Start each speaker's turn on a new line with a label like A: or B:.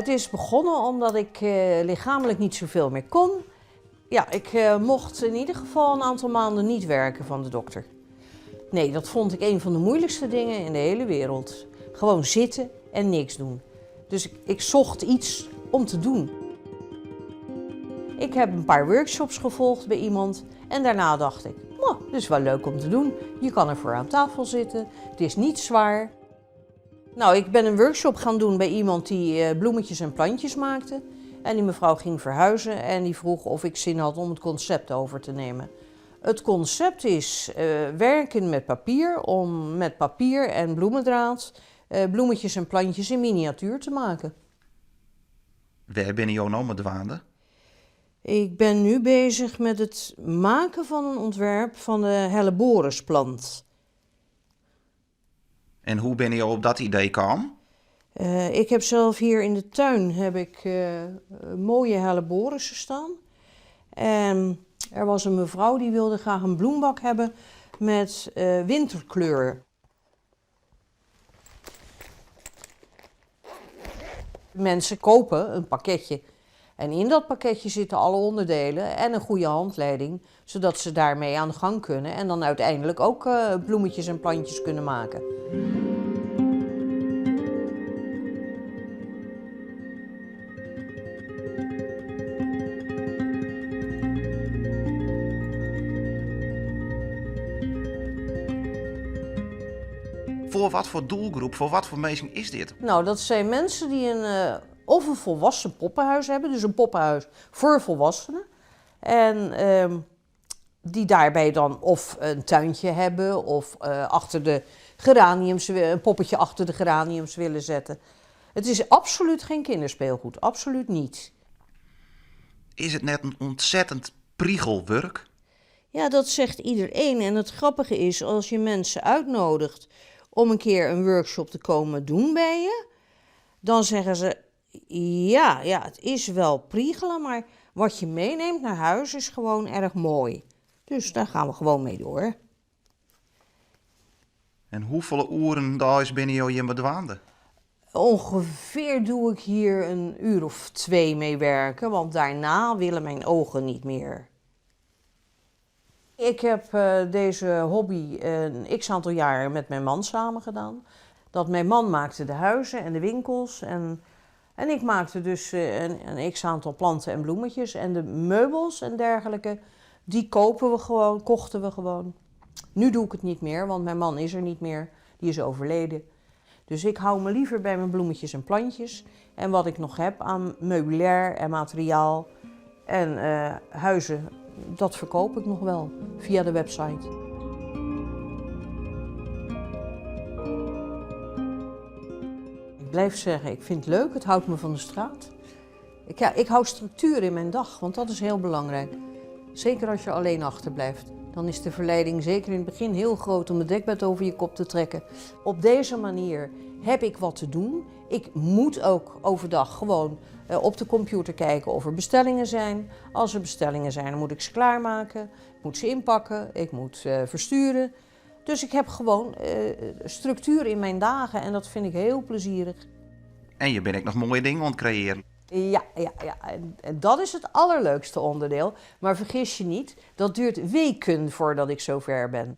A: Het is begonnen omdat ik lichamelijk niet zoveel meer kon. Ja, ik mocht in ieder geval een aantal maanden niet werken van de dokter. Nee, dat vond ik een van de moeilijkste dingen in de hele wereld. Gewoon zitten en niks doen. Dus ik zocht iets om te doen. Ik heb een paar workshops gevolgd bij iemand en daarna dacht ik, dit is wel leuk om te doen. Je kan ervoor aan tafel zitten, het is niet zwaar. Nou, ik ben een workshop gaan doen bij iemand die bloemetjes en plantjes maakte. En die mevrouw ging verhuizen en die vroeg of ik zin had om het concept over te nemen. Het concept is werken met papier, om met papier en bloemendraad bloemetjes en plantjes in miniatuur te maken.
B: Wêr binne jo no mei dwaande?
A: Ik ben nu bezig met het maken van een ontwerp van de helleborusplant.
B: En hoe binne jo op dat idee kaam?
A: Ik heb zelf hier in de tuin mooie helleborussen staan. En er was een mevrouw die wilde graag een bloembak hebben met winterkleur. Mensen kopen een pakketje en in dat pakketje zitten alle onderdelen en een goede handleiding, zodat ze daarmee aan de gang kunnen en dan uiteindelijk ook bloemetjes en plantjes kunnen maken.
B: Voor wat voor doelgroep, voor wat voor mensen is dit?
A: Dat zijn mensen die of een volwassen poppenhuis hebben, dus een poppenhuis voor volwassenen. En die daarbij dan of een tuintje hebben of achter de geraniums, een poppetje achter de geraniums willen zetten. Het is absoluut geen kinderspeelgoed, absoluut niet.
B: Is het net een ontzettend priegelwerk?
A: Ja, dat zegt iedereen. En het grappige is, als je mensen uitnodigt om een keer een workshop te komen doen bij je, dan zeggen ze, ja, ja, het is wel priegelen, maar wat je meeneemt naar huis is gewoon erg mooi. Dus daar gaan we gewoon mee door.
B: En hoeveel uren daar binnen jou je dwaande?
A: Ongeveer doe ik hier een uur of 2 mee werken, want daarna willen mijn ogen niet meer. Ik heb deze hobby een x-aantal jaar met mijn man samen gedaan. Dat mijn man maakte de huizen en de winkels en ik maakte dus een x-aantal planten en bloemetjes. En de meubels en dergelijke, die kopen we gewoon, kochten we gewoon. Nu doe ik het niet meer, want mijn man is er niet meer. Die is overleden. Dus ik hou me liever bij mijn bloemetjes en plantjes. En wat ik nog heb aan meubilair en materiaal en huizen, dat verkoop ik nog wel via de website. Ik blijf zeggen, ik vind het leuk, het houdt me van de straat. Ik hou structuur in mijn dag, want dat is heel belangrijk. Zeker als je alleen achterblijft. Dan is de verleiding zeker in het begin heel groot om het dekbed over je kop te trekken. Op deze manier heb ik wat te doen. Ik moet ook overdag gewoon op de computer kijken of er bestellingen zijn. Als er bestellingen zijn, dan moet ik ze klaarmaken. Ik moet ze inpakken, ik moet versturen. Dus ik heb gewoon structuur in mijn dagen en dat vind ik heel plezierig.
B: En je bent ook nog mooie dingen aan het creëren.
A: Ja, ja, ja. En dat is het allerleukste onderdeel. Maar vergis je niet, dat duurt weken voordat ik zover ben.